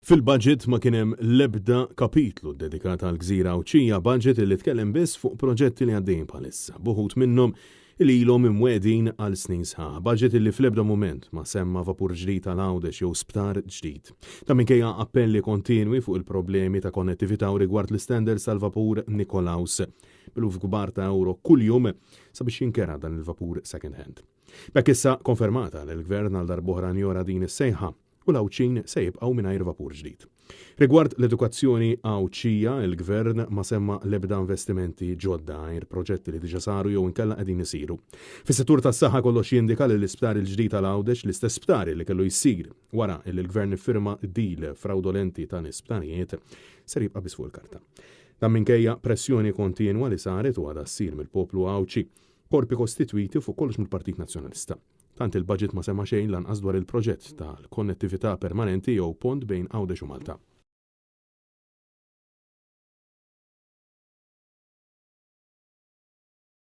Fil-budget ma kien hemm l-ebda kapitlu ddedikat għall-gżira Għawdxija, budget li tkellem biss fuq proġetti li għaddejjin bħalissa, b'uħud minnhom li ilhom imwegħdin għal snin sħaħ. Budget li fl-ebda mument ma semma vapur ġdid għal Għawdex jew sptar ġdid. Dan minkejja appelli kontinwi fuq il-problemi ta' konnettività u rigward l-istandards tal-vapur Nikolaus, b'eluf kbar ta' ewro kuljum sabiex jinkera dan il-vapur second hand. B'hekk issa konfermata li l-Gvern għal darb'oħra njora din is-sejħa u l-Għawdxin se jibqgħu mingħajr vapur ġdid. Rigward l-edukazzjoni Għawdxija, il-Gvern ma semma l-ebda investimenti ġodda għajr proġetti li diġà saru jew inkella qegħdin isiru. Fis-settur tas-saħħa kollox jindika li l-isptar il-ġdid għal Għawdex, l-istess sptar li kellu jsir wara li l-Gvern iffirma deal frawdolenti tal-isptarijiet, ser jibqa' biss fuq il-karta. Dan minkejja pressjoni kontinwa li saret u għadha ssir mill-poplu Għawdxi, korpi kostitwiti u fuq kollox mill-Partit Nazzjonalista. Tant il-budget ma semma xejn lanqas dwar il-proġett tal-konnettività permanenti jew pont bejn Għawdex u Malta.